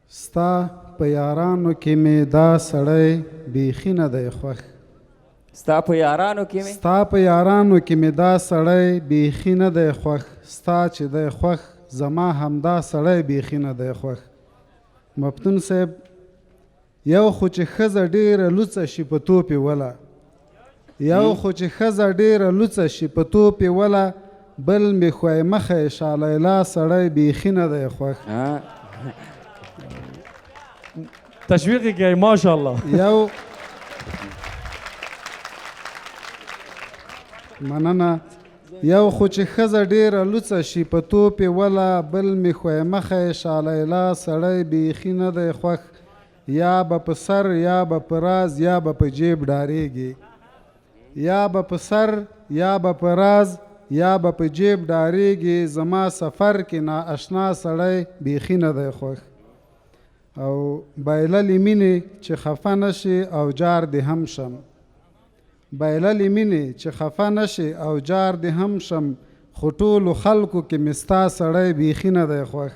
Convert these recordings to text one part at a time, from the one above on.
ستا په یارانو کې مې دا سړی بیخي نه دی خوښ. ستا په یارانو کې مې، ستا په یارانو کې مې دا سړی بیخي نه دی خوښ، ستا چې دی خوښ زما همدا سړی بیخي نه دی خوښ. مفتون صاحب، یو خو چې ښځه ډېره لوڅه شي په توپې وله، یو خو چې ښځه ډېره لوڅه شي په توپې وله، بل مې ښویمخی شالیلا سړی بیخي نه دی خوښ. تشویق یې کوي، ماشاءالله. یو مننه. یو خو چې ښځه ډېره لوڅه شي په توپې وله، بل مې ښویمخی شالیلا سړی بیخي نه دی خوښ. یا به په سر یا به په راز یا به په جیب ډارېږي، یا به په سر یا به په راز یا به په جیب ډارېږي، زما سفر کې نا اشنا سړی بیخي نه دی خوښ. او بایللې مینې چې خفه نه شي او جار دې هم شم، بایللې مینې چې خفه نه شي او جار دې هم شم، خو ټولو خلکو کې مې ستا سړی بیخي نه دی خوښ.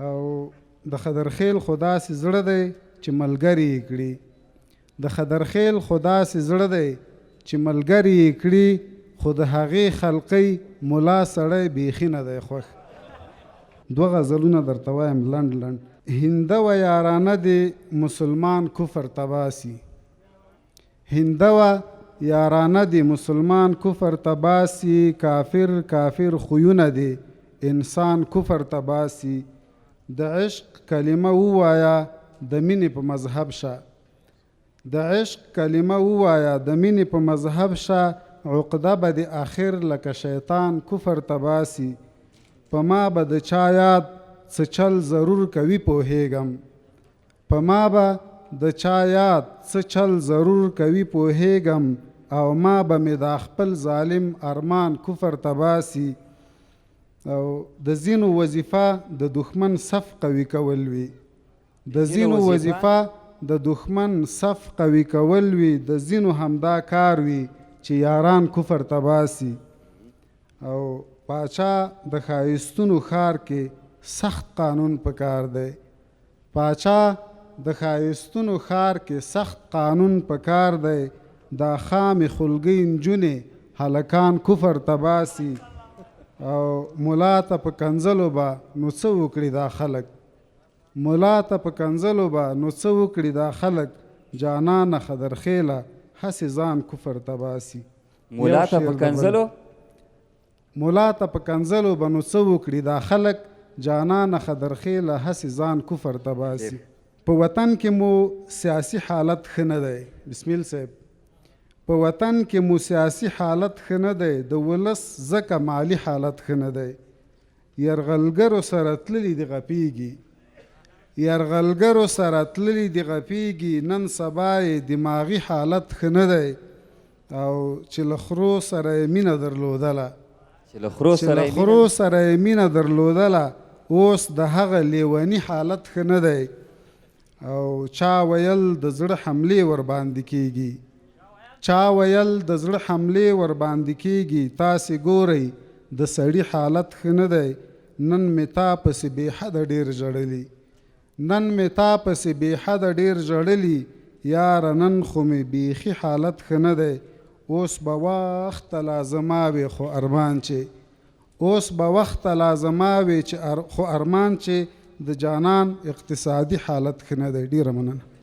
او د خدرخیل خو داسې زړه دی چې ملګری یې کړي، د خدرخیل خو داسې زړه دی چې ملګری یې کړي، خو د هغې خلقۍ ملا سړی بیخي نه دی خوښ. دوه غزلونه درته وایم لنډ لنډ. هنده و یارانه دې مسلمان کفر ته باسي، هنده و یارانه دې مسلمان کفر ته باسي، کافر کافر خویونه دې انسان کفر ته باسي. د عشق کلمه ووايه د مینې په مذهب شه، د عشق کلمه ووايه د مینې په مذهب شه، عقده به دې اخر لکه شیطان کفر ته باسي. په ما به د چا یاد څه چل ضرور کوي پوهېږم، په ما به د چا یاد څه چل ضرور کوي پوهېږم، او ما به مې دا خپل ظالم ارمان کفر ته باسي. او د ځینو وظیفه د دښمن صف قوي کول وي، د ځینو وظیفه د دښمن صف قوي کول وي، د ځینو همدا کار وي چې یاران کفر ته باسي. او پاچا د ښایستونو ښار کې سخت قانون پکار دی، پاچا د ښایستونو ښار کې سخت قانون پکار دی، دا خامې خولګۍ نجونې هلکان کفر ته باسي. او ملا ته په کنځلو به نو څه وکړي دا خلک، ملا ته په کنځلو به نو څه وکړي دا خلک، جانانه خدرخېله هسې ځان کفر ته باسي. ملا ته په کنځلو، ملا ته په کنځلو به نو څه وکړي دا خلک، جانانه خدرخېله هسې ځان کفر ته باسي. په وطن کې مو سیاسي حالت ښه نه دی، بسمیل صاحب، په وطن کې مو سیاسي حالت ښه نه دی، د ولس ځکه مالي حالت ښه نه دی. یرغلګرو سره تللي دي غپیږي، یرغلګرو سره تللي دي غپیږي، نن سبا یې دماغي حالت ښه نه دی. او چې له خرو سره یې مینه درلودله، چې له خرو سره یې مینه درلودله، اوس د هغه لیوني حالت ښه نه دی. او چا ویل د زړه حملې ورباندې کیږي، چا ویل د زړه حملې ورباندې کیږي، تاسې ګورئ د سړي حالت ښه نه دی. نن مې تا پسې بې حده ډېر ژړلي، نن مې تا پسې بې حده ډېر ژړلي، یاره نن خو مې بیخي حالت ښه نه دی. اوس به وخته لا زما وي خو ارمان چې، اوس به وخته لا زما وي چې خو ارمان چې د جانان اقتصادي حالت ښه نه دی. ډېره مننه.